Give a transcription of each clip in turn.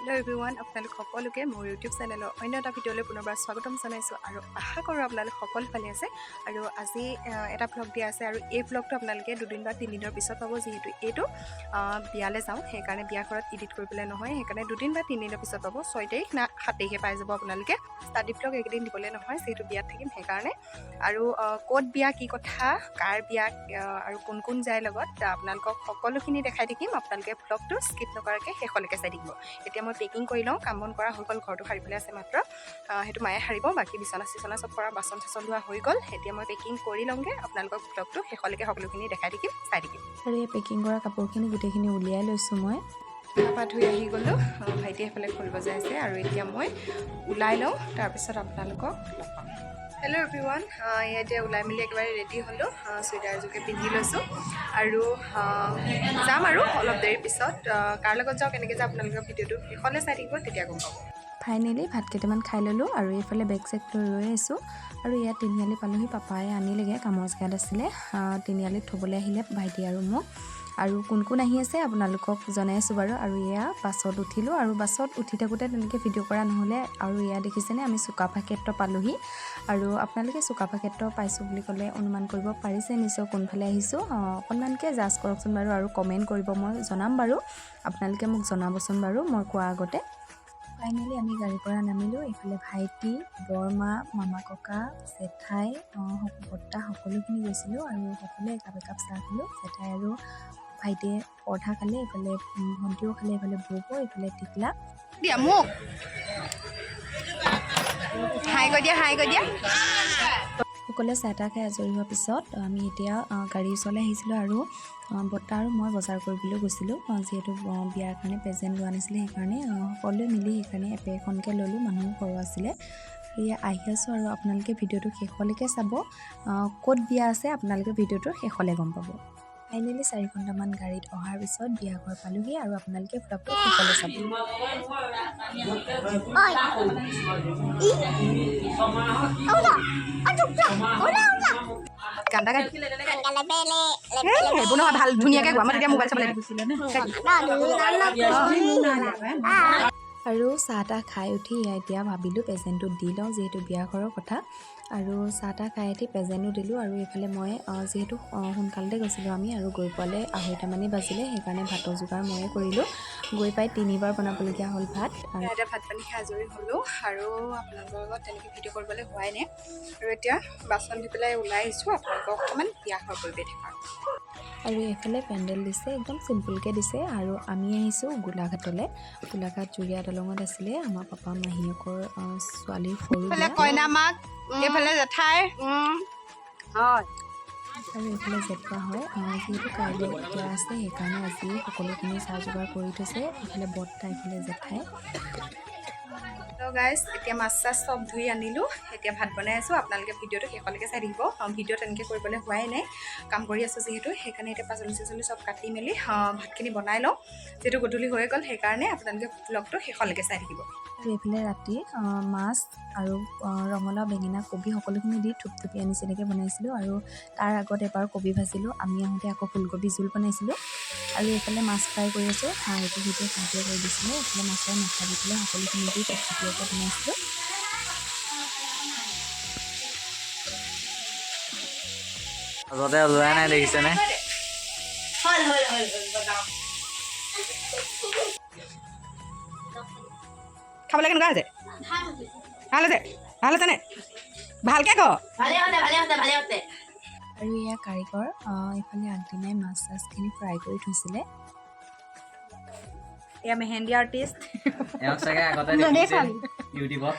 Hello' everyone, আপোনালোক সকলোকে মোৰ ইউটিউব চেনেলৰ অন্য এটা ভিডিঅ'লৈ পুনৰবাৰ স্বাগতম জনাইছোঁ আৰু আশা কৰোঁ আপোনালোক সকলো ভালে আছে। আৰু আজি এটা ভ্লগ দিয়া আছে আৰু এই ভ্লগটো আপোনালোকে দুদিন বা তিনিদিনৰ পিছত পাব, যিহেতু এইটো বিয়ালৈ যাওঁ, সেইকাৰণে বিয়া ঘৰত এডিট কৰিবলৈ নহয়, সেইকাৰণে দুদিন বা তিনিদিনৰ পিছত পাব। 6 তাৰিখ না 7 তাৰিখে পাই যাব আপোনালোকে। ষ্টাডি ভ্লগ এইকেইদিন দিবলৈ নহয়, যিহেতু বিয়াত থাকিম সেইকাৰণে। আৰু ক'ত বিয়া, কি কথা, কাৰ বিয়া আৰু কোন কোন যায় লগত, আপোনালোকক সকলোখিনি দেখাই থাকিম। আপোনালোকে ভ্লগটো স্কিপ নকৰাকৈ শেষলৈকে চাই থাকিব। এতিয়া মই পেকিং কৰি লওঁ। কাম বন কৰা হৈ গ'ল, ঘৰটো সাৰিবলৈ আছে মাত্ৰ, সেইটো মায়ে সাৰিব। বাকী বিচনা চিচনা চব কৰা, বাচন চাচন ধোৱা হৈ গ'ল। এতিয়া মই পেকিং কৰি লওঁগৈ। আপোনালোকক ভ্লগটো শেষলৈকে সকলোখিনি দেখাই থাকিম, চাই থাকিম। আৰু এই পেকিং কৰা কাপোৰখিনি গোটেইখিনি উলিয়াই লৈছোঁ মই। গা পা ধুই আহি গ'লোঁ। ভাইটিয়ে সেইফালে খোল বজাই আছে আৰু এতিয়া মই ওলাই লওঁ, তাৰপিছত আপোনালোকক লগ পাম। হেল্ল' এভৰিৱান, এতিয়া ওলাই মেলি একেবাৰে ৰেডি হ'লোঁ। চুইদাৰ এযোৰকে পিন্ধি লৈছোঁ আৰু যাম আৰু অলপ দেৰিৰ পিছত। কাৰ লগত যাওঁ, কেনেকৈ যাওঁ, আপোনালোকে ভিডিঅ'টো শেষলৈ চাই থাকিব, তেতিয়া গম পাব। ফাইনেলি ভাত কেইটামান খাই ল'লোঁ আৰু এইফালে বেগ চেগ লৈ ৰৈ আছোঁ। আৰু ইয়াত তিনিআলি পালোহি, পাপাই আনিলেগৈ, কামৰ জেগাত আছিলে। তিনিআলিত থ'বলৈ আহিলে ভাইটি আৰু মোক। আৰু কোন কোন আহি আছে আপোনালোকক জনাই আছোঁ বাৰু। আৰু এয়া বাছত উঠিলোঁ আৰু বাছত উঠি থাকোঁতে তেনেকৈ ভিডিঅ' কৰা নহ'লে। আৰু এয়া দেখিছেনে, আমি চুকাফা ক্ষেত্ৰ পালোহি। আৰু আপোনালোকে চুকাফা ক্ষেত্ৰ পাইছোঁ বুলি ক'লে অনুমান কৰিব পাৰিছে নিশ্চয় কোনফালে আহিছোঁ। অকণমানকৈ জাজ কৰকচোন বাৰু আৰু কমেণ্ট কৰিব, মই জনাম বাৰু। আপোনালোকে মোক জনাবচোন বাৰু মই কোৱাৰ আগতে। ফাইনেলি আমি গাড়ীৰ পৰা নামিলোঁ। এইফালে ভাইটি, বৰমা, মামা, ককা, জেঠাই, বৰ্তা সকলোখিনি গৈছিলোঁ আৰু সকলোৱে একাপ একাপ চাহ খালোঁ। জেঠাই আৰু ভাইটিয়ে পৰঠা খালে, এইফালে ভণ্টিও খালে, এইফালে বৌবৌ, এইফালে টিকলা। দিয়া মোক হাই কৈ দিয়া, হাই কৈ দিয়া। সকলোৱে চাহ তাহ খাই আজৰি হোৱাৰ পিছত আমি এতিয়া গাড়ীৰ ওচৰলৈ আহিছিলোঁ আৰু বৰ্তা আৰু মই বজাৰ কৰিবলৈ গৈছিলোঁ। যিহেতু বিয়াৰ কাৰণে প্ৰেজেণ্ট লোৱা নাছিলে, সেইকাৰণে সকলোৱে মিলি সেইকাৰণে এপে এখনকৈ ল'লোঁ, মানুহো সৰহ আছিলে। এয়া আহি আছোঁ আৰু আপোনালোকে ভিডিঅ'টো শেষলৈকে চাব। ক'ত বিয়া আছে আপোনালোকে ভিডিঅ'টোৰ শেষলৈ গম পাব। ফাইনেলি 4 ঘণ্টামান গাড়ীত অহাৰ পিছত বিয়া ঘৰ পালোহি আৰু আপোনালোকে ভ্লগটো শেষলৈ চাব। গান এটা গাই, সেইবোৰ নহয়, ভাল ধুনীয়াকৈ গোৱা। মই তেতিয়া মোবাইল চাবলৈ। আৰু চাহ তাহ খাই উঠি এতিয়া ভাবিলোঁ প্ৰেজেণ্টটো দি লওঁ, যিহেতু বিয়া ঘৰৰ কথা। আৰু চাহ তাহ খাই উঠি প্ৰেজেণ্টো দিলোঁ। আৰু এইফালে মই যিহেতু সোনকালতে গৈছিলোঁ আমি আৰু গৈ পোৱালে 2:30মানেই বাজিলে, সেইকাৰণে ভাতৰ যোগাৰ ময়ে কৰিলোঁ। গৈ পাই তিনিবাৰ বনাবলগীয়া হ'ল ভাত। আৰু এতিয়া ভাত পানী খাই আজৰি হ'লোঁ আৰু আপোনালোকৰ লগত তেনেকৈ ভিডিঅ' কৰিবলৈ হোৱাই নাই। আৰু এতিয়া বাচন ধুই পেলাই ওলাই আহিছোঁ, আপোনালোকক অকণমান বিয়া ঘৰ পৰিৱেশ দেখাম। আৰু এইফালে পেণ্ডেল দিছে, একদম চিম্পুলকৈ দিছে। আৰু আমি আহিছোঁ গোলাঘাটলৈ। গোলাঘাট জুৰীয়া দলঙত আছিলে আমাৰ পাপা মাহীয়েকৰ ছোৱালীৰ সৰু এইফালে কইনা মাক, এইফালে জেঠাই। আৰু এইফালে জেঠুৱা হয়। যিহেতু কাইলৈ বিয়া আছে, সেইকাৰণে আজি সকলোখিনি যা যোগাৰ কৰি থৈছে। এইফালে বৰ্তা, এইফালে জেঠাই। হেল্ল' গাইজ, এতিয়া মাছ চাছ চব ধুই আনিলোঁ, এতিয়া ভাত বনাই আছোঁ। আপোনালোকে ভিডিঅ'টো শেষলৈকে চাই থাকিব। ভিডিঅ' তেনেকৈ কৰিবলৈ হোৱাই নাই, কাম কৰি আছোঁ যিহেতু, সেইকাৰণে এতিয়া পাচলি চাচলি চব কাটি মেলি ভাতখিনি বনাই লওঁ, যিহেতু গধূলি হৈ গ'ল, সেইকাৰণে আপোনালোকে ভ্লগটো শেষলৈকে চাই থাকিব। আৰু এইফালে ৰাতি মাছ আৰু ৰঙালাও, বেঙেনা, কবি সকলোখিনি দি থুপথুপীয়া নিচিনাকৈ বনাইছিলোঁ। আৰু তাৰ আগত এবাৰ কবি ভাজিলোঁ, আমি আহোঁতে আকৌ ফুলকবি জোল বনাইছিলোঁ। আৰু এইফালে মাছ ফ্ৰাই কৰি আছোঁ। এইটো ভিডিঅ' ভাইটিয়ে কৰি দিছিলে। এইফালে মাছৰ মাথা দি পেলাই সকলোখিনি দি থুপথুপীয়াকৈ বনাইছিলোঁ। আগতে ওলোৱাই নাই, দেখিছেনে? খাবলৈ কেনেকুৱা হৈছে? ভাল হৈছে? ভাল হৈছে নে? ভালকৈ ক। আৰু এয়া কাৰিকৰ, এইফালে আগদিনাই মাছ চাছখিনি ফ্ৰাই কৰি থৈছিলে। এয়া মেহেন্দি আৰ্টিষ্ট। এওঁক চাগে আগতে দেখিছে ইউটিউবত।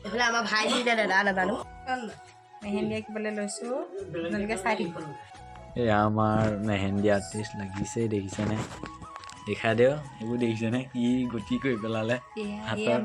এইফালে আমাৰ ভাইটি নে দাদা নাজানো। মেহেন্দি আঁকিবলৈ লৈছোঁ, আপোনালোকে চাই থাকিব। এয়া আমাৰ মেহেন্দি আৰ্টিষ্ট লাগিছে, দেখিছেনে? দেখাই দিও, এইবোৰ দেখিছেনে কি গতি কৰি পেলালে হাতৰ।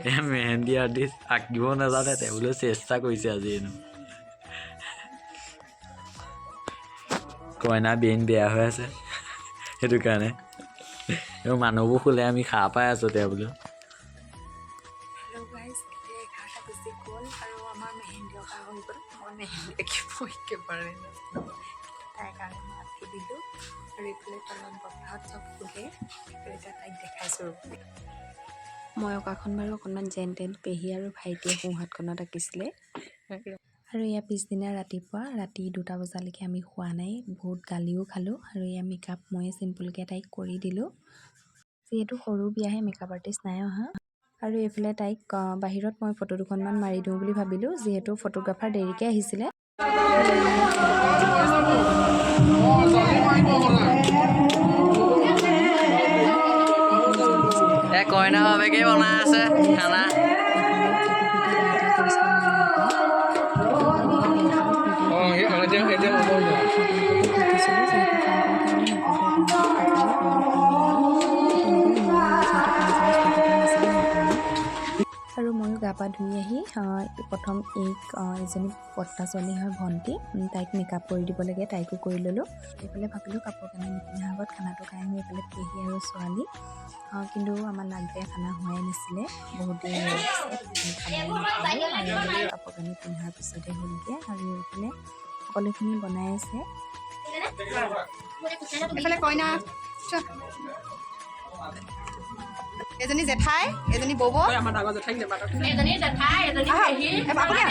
এয়া মেহেন্দি আৰ্টিষ্ট, আঁকিব নাজানে, তেওঁ চেষ্টা কৰিছে আজি। হেনো কইনা বেইন বেয়া হৈ আছে, সেইটো কাৰণে এইবোৰ মানুহবোৰ শুলে আমি সাৰ পাই আছোঁ তেওঁ বোলো। হেল্ল' গাইজ, এতিয়া 11টা বাজি গ'ল আৰু আমাৰ মেহেন্দি অঁকা হৈ গ'ল। মই মেহেন্দি আঁকিব একেবাৰে নাজানো। দিলোঁ আৰু এইফালে তলত বৰ্তাহঁত চব শুলে। আৰু এতিয়া তাইক দেখাইছোঁ। মই অঁকাখন বাৰু অকণমান যেন তেন, পেহী আৰু ভাইটিয়ে সোঁহাতখনত আঁকিছিলে। আৰু এয়া পিছদিনা ৰাতিপুৱা, ৰাতি 2টা বজালৈকে আমি শোৱা নাই, বহুত গালিও খালোঁ। আৰু এয়া মেকআপ ময়ে চিম্পুলকৈ তাইক কৰি দিলোঁ, যিহেতু সৰু বিয়াহে, মেকআপ আৰ্টিষ্ট নাই অহা। আৰু এইফালে তাইক বাহিৰত মই ফটো দুখনমান মাৰি দিওঁ বুলি ভাবিলোঁ, যিহেতু ফটোগ্ৰাফাৰ দেৰিকৈ আহিছিলে। এ কইনা বাপেকে বনাই আছে খানা। অঁ, এতিয়া এতিয়া আৰু ময়ো গা পা ধুই আহি প্ৰথম এইক, এজনী বৰ্তা ছোৱালী হয়, ভণ্টি, তাইক মেকআপ কৰি দিব লাগে, তাইকো কৰি ল'লোঁ। এইফালে ভাবিলোঁ কাপোৰ কানি নিপিন্ধাৰ আগত খানাটো খাই আহোঁ। এইফালে পেহী আৰু ছোৱালী, কিন্তু আমাৰ নাকবিয়া খানা হোৱাই নাছিলে, বহুত দেৰি হৈ গৈছে, আমি খাবই নাপালোঁ। আৰু কাপোৰ কানি পিন্ধাৰ পিছতহে হ'লগৈ। আৰু এইফালে সকলোখিনি বনাই আছে। এইফালে কইনা চোৱা। এজনী জেঠাই, এজনী বৌব। আমাৰ ডাঙৰ জেঠাইক নামাতক। এজনী জেঠাই, এজনী আহক, পেহী। আপুনি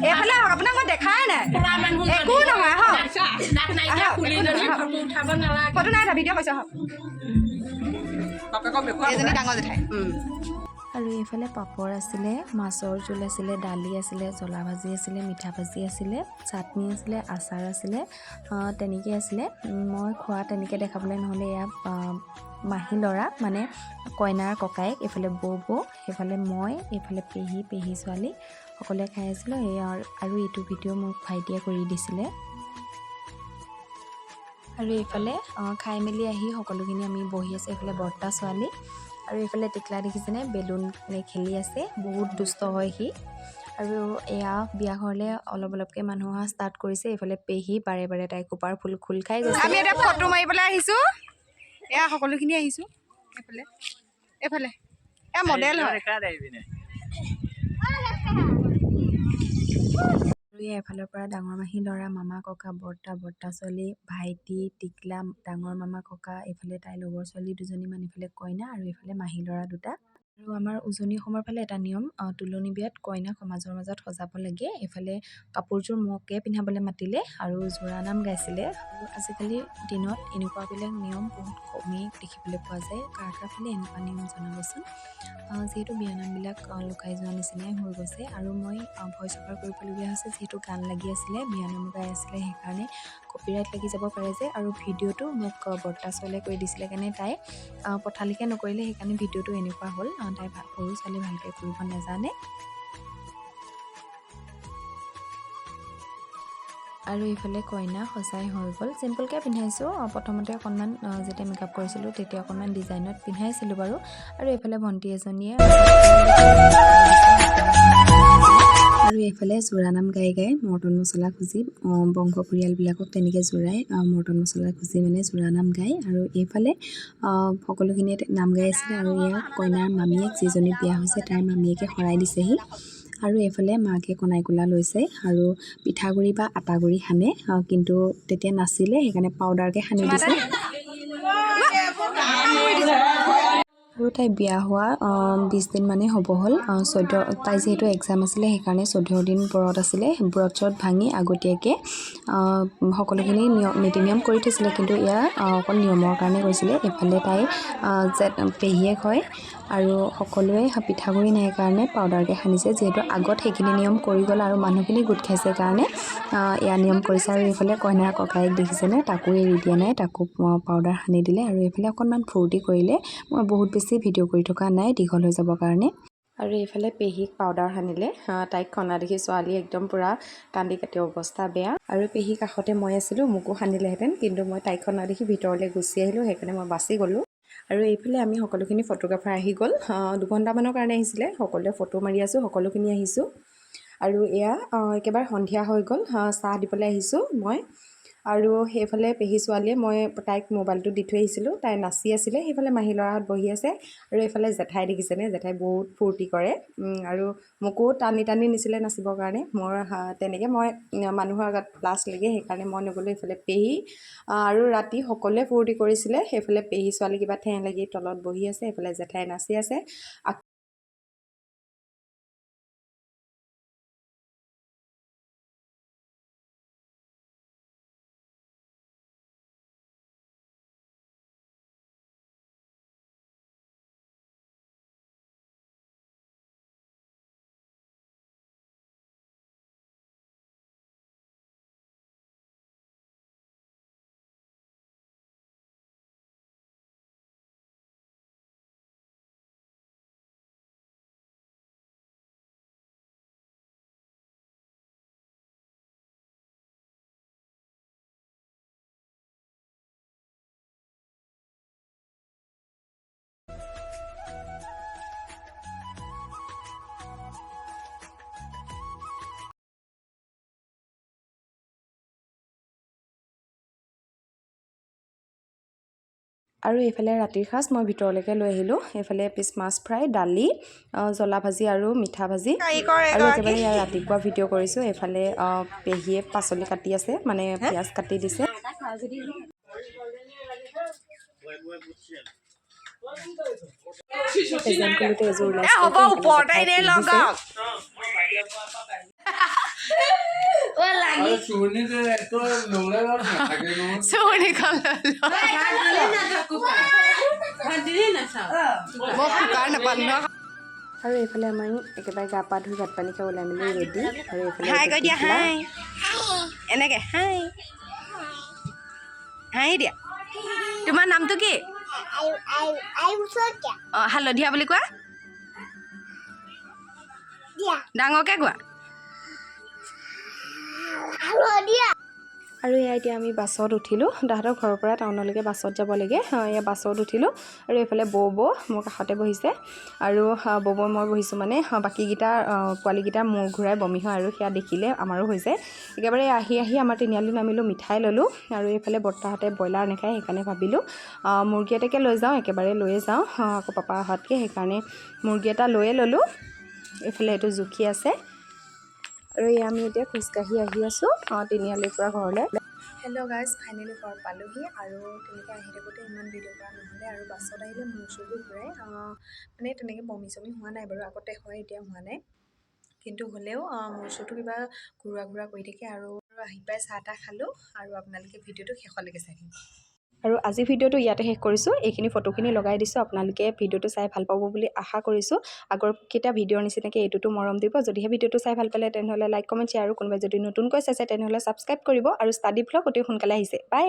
এইফালে আহক, আপোনাক মই দেখাই নাই। খুৰা মানুহজনী। একো নহয়, আহক। দাঁত নাইকিয়া আহক, একো খুৰীজনী নহয়, আহক। ফটো উঠাব নালাগে। ফটো নাই উঠা, ভিডিঅ' কৈছোঁ, আহক। বাপেকক দেখুওৱা। এজনী ডাঙৰ জেঠাই। আৰু এইফালে পাপৰ আছিলে, মাছৰ জোল আছিলে, দালি আছিলে, জ্বলা ভাজি আছিলে, মিঠা ভাজি আছিলে, চাটনি আছিলে, আচাৰ আছিলে, তেনেকেই আছিলে। মই খোৱা তেনেকৈ দেখাবলৈ নহ'লে। এয়া মাহী ল'ৰা, মানে কইনাৰ ককায়েক, এইফালে বৌ বৌ, সেইফালে মই, এইফালে পেহী, পেহী ছোৱালী, সকলোৱে খাই আছিলোঁ। এয়া আৰু এইটো ভিডিঅ' মোক ভাইটিয়ে কৰি দিছিলে। আৰু এইফালে খাই মেলি আহি সকলোখিনি আমি বহি আছোঁ। এইফালে বৰ্তা ছোৱালী আৰু এইফালে টিকলা দেখিছেনে, বেলুন খেলি আছে, বহুত দুষ্ট হয় সি। আৰু এয়া বিয়া ঘৰলৈ অলপ অলপকৈ মানুহ অহা ষ্টাৰ্ট কৰিছে। এইফালে পেহী বাৰে বাৰে তাই খোপাৰ ফুল খোল খাই গৈছে। আমি এতিয়া ফটো মাৰিবলৈ আহিছোঁ। এয়া সকলোখিনি আহিছোঁ। এইফালে এইফালে এয়া মডেল হয়। দেখা আহিবিনে। আৰু এয়া এফালৰ পৰা ডাঙৰ মাহী ল'ৰা, মামা, ককা, বৰ্তা, বৰ্তা ছোৱালী, ভাইটি, টিকলা, ডাঙৰ মামা, ককা, এইফালে তাইৰ লগৰ ছোৱালী দুজনীমান, এইফালে কইনা আৰু এইফালে মাহী ল'ৰা দুটা। আৰু আমাৰ উজনি অসমৰ ফালে এটা নিয়ম, তোলনি বিয়াত কইনাক সমাজৰ মাজত সজাব লাগে। এইফালে কাপোৰযোৰ মোকে পিন্ধাবলৈ মাতিলে আৰু জোৰা নাম গাইছিলে। আৰু আজিকালিৰ দিনত এনেকুৱাবিলাক নিয়ম বহুত কমেই দেখিবলৈ পোৱা যায়। কাৰ কাৰ ফালে এনেকুৱা নিয়ম জনাবচোন। যিহেতু বিয়ানামবিলাক লুকাই যোৱা নিচিনাই হৈ গৈছে। আৰু মই ভইচ অভাৰ কৰিবলগীয়া হৈছে, যিহেতু গান লাগি আছিলে, বিয়ানাম গাই আছিলে, সেইকাৰণে কপিৰাইট লাগি যাব পাৰে যে। আৰু ভিডিঅ'টো মোক বৰ্তা ছোৱালীয়ে কৰি দিছিলে কাৰণে তাই পথালিকৈ নকৰিলে, সেইকাৰণে ভিডিঅ'টো এনেকুৱা হ'ল। তাই সৰু ছোৱালী, ভালকৈ কৰিব নাজানে। আৰু এইফালে কইনা সজাই হৈ গ'ল। চিম্পুলকৈ পিন্ধাইছোঁ। প্ৰথমতে অকণমান যেতিয়া মেকআপ কৰিছিলোঁ তেতিয়া অকণমান ডিজাইনত পিন্ধাইছিলোঁ বাৰু। আৰু এইফালে ভণ্টি এজনীয়ে আৰু এইফালে জোৰা নাম গাই গাই মৰ্টন মছলা খুজি, বংশ পৰিয়ালবিলাকক তেনেকৈ জোৰাই মৰ্টন মছলা খুজি মানে জোৰা নাম গায়। আৰু এইফালে সকলোখিনিয়ে নাম গাই আছিলে। আৰু এয়া কইনাৰ মামীয়েক, যিজনী বিয়া হৈছে তাইৰ মামীয়েকে শৰাই দিছেহি। আৰু এইফালে মাকে কনাই কোলা লৈছে আৰু পিঠাগুড়ি বা আটাগুড়ি সানে, কিন্তু তেতিয়া নাছিলে, সেইকাৰণে পাউডাৰকৈ সানি দিছে। আৰু তাই বিয়া হোৱা 20 দিন মানেই হ'ব হ'ল। 14, তাই যিহেতু এক্সাম আছিলে, সেইকাৰণে 14 দিন ব্ৰত আছিলে। ব্ৰত চ্ৰত ভাঙি আগতীয়াকৈ সকলোখিনি নিয়ম নীতি নিয়ম কৰি থৈছিলে, কিন্তু এয়া অকল নিয়মৰ কাৰণে কৰিছিলে। এইফালে তাই যে পেহীয়েক হয় আৰু সকলোৱে পিঠাগুড়ি নাই কাৰণে পাউডাৰকৈ সানিছে। যিহেতু আগত সেইখিনি নিয়ম কৰি গ'ল আৰু মানুহখিনি গোট খাইছে কাৰণে এয়া নিয়ম কৰিছে। আৰু এইফালে কইনাৰ ককায়েক দেখিছেনে, তাকো এৰি দিয়া নাই, তাকো পাউডাৰ সানি দিলে। আৰু এইফালে অকণমান ফূৰ্তি কৰিলে। মই বহুত বেছি ভিডিঅ' কৰি থকা নাই দীঘল হৈ যাবৰ কাৰণে। আৰু এইফালে পেহীক পাউডাৰ সানিলে। তাইক সনা দেখি ছোৱালী একদম পূৰা কান্দি কাটি অৱস্থা বেয়া। আৰু পেহীৰ কাষতে মই আছিলোঁ, মোকো সানিলেহেঁতেন, কিন্তু মই তাইক সনা দেখি ভিতৰলৈ গুচি আহিলোঁ, সেইকাৰণে মই বাচি গ'লোঁ। আৰু এইফালে আমি সকলোখিনি, ফটোগ্ৰাফাৰ আহি গ'ল, 2 ঘণ্টামানৰ কাৰণে আহিছিলে। সকলোৱে ফটো মাৰি আছোঁ, সকলোখিনি আহিছোঁ। আৰু এয়া একেবাৰে সন্ধিয়া হৈ গ'ল, চাহ দিবলৈ আহিছোঁ মই। আৰু সেইফালে পেহী ছোৱালীয়ে, মই তাইক মোবাইলটো দি থৈ আহিছিলোঁ, তাই নাচি আছিলে। সেইফালে মাহী ল'ৰাহঁত বহি আছে। আৰু এইফালে জেঠাই দেখিছেনে, জেঠাই বহুত ফূৰ্তি কৰে আৰু মোকো টানি টানি নিছিলে নাচিবৰ কাৰণে। মোৰ তেনেকৈ মই মানুহৰ আগত লাজ লাগে, সেইকাৰণে মই নগ'লোঁ। এইফালে পেহী আৰু ৰাতি সকলোৱে ফূৰ্তি কৰিছিলে। সেইফালে পেহী ছোৱালী কিবা ঠেহ লাগি তলত বহি আছে, এইফালে জেঠাই নাচি আছে। আৰু এইফালে ৰাতিৰ সাঁজ মই ভিতৰলৈকে লৈ আহিলোঁ। এইফালে এপিচ মাছ ফ্ৰাই, দালি, জ্বলা ভাজি আৰু মিঠা ভাজি। আৰু একেবাৰে ইয়াৰ ৰাতিপুৱা ভিডিঅ' কৰিছোঁ। এইফালে পেহীয়ে পাচলি কাটি আছে, মানে পিঁয়াজ কাটি দিছে। পেজেণ্ট খুলোতে এযোৰ ওলাইছে। হ'ব, ওপৰতে এনেই লগাওক। চুৰণিখন মই শুকান নাপালো ন। আৰু এইফালে আমাৰ একেবাৰে গা পা ধুই ভাত পানী খাই ওলাই মেলি ৰেডি। আৰু এইফালে হাই এইটো কৈ দিয়া। টিকলা। হাই, এনেকে হাই হাঁহি দিয়া। তোমাৰ নামটো কি? অঁ, হালধীয়া বুলি কোৱা, ডাঙৰকে কোৱা। আৰু এয়া এতিয়া আমি বাছত উঠিলোঁ। তাহাঁতৰ ঘৰৰ পৰা টাউনলৈকে বাছত যাব লাগে। এয়া বাছত উঠিলোঁ আৰু এইফালে বৌ বৌ মোৰ কাষতে বহিছে আৰু বৌ বৌ মই বহিছোঁ। মানে বাকীকেইটা পোৱালিকেইটা মূৰ ঘূৰাই বমি হয় আৰু সেয়া দেখিলে আমাৰো হৈ যায়। একেবাৰে আহি আহি আমাৰ তিনিআলি নামিলোঁ, মিঠাই ল'লোঁ। আৰু এইফালে বৰ্তাহঁতে ব্ৰইলাৰ নাখায়, সেইকাৰণে ভাবিলোঁ মুৰ্গী এটাকে লৈ যাওঁ, একেবাৰে লৈয়ে যাওঁ আকৌ পাপা অহাতকৈ, সেইকাৰণে মুৰ্গী এটা লৈয়ে ল'লোঁ। এইফালে এইটো জুখি আছে। আৰু এয়া আমি এতিয়া খোজকাঢ়ি আহি আছোঁ তিনিআলিৰ পৰা ঘৰলৈ। হেল্ল' গাইজ, ফাইনেলি ঘৰ পালোহি। আৰু তেনেকৈ আহি থাকোঁতে ইমান ভিডিঅ' কৰা নহ'লে আৰু বাছত আহিলে মূৰ চুৰবোৰ ঘূৰাই। মানে তেনেকৈ বমি চমি হোৱা নাই বাৰু, আগতে হয়, এতিয়া হোৱা নাই, কিন্তু হ'লেও মূৰ চুৰটো কিবা ঘূৰা ঘূৰা কৰি থাকে। আৰু আহি পাই চাহ তাহ খালোঁ আৰু আপোনালোকে ভিডিঅ'টো শেষলৈকে চাই থাকিব। আৰু আজি ভিডিঅ'টো ইয়াতে শেষ কৰিছোঁ। এইখিনি ফটোখিনি লগাই দিছোঁ, আপোনালোকে ভিডিঅ'টো চাই ভাল পাব বুলি আশা কৰিছোঁ। আগৰকেইটা ভিডিঅ'ৰ নিচিনাকৈ এইটোতো মৰম দিব। যদিহে ভিডিঅ'টো চাই ভাল পালে, তেনেহ'লে লাইক, কমেণ্ট, শ্বেয়াৰ আৰু কোনোবাই যদি নতুনকৈ চাইছে, তেনেহ'লে ছাবস্ক্ৰাইব কৰিব। আৰু ষ্টাডি ভ্লগ অতি সোনকালে আহিছে। বাই।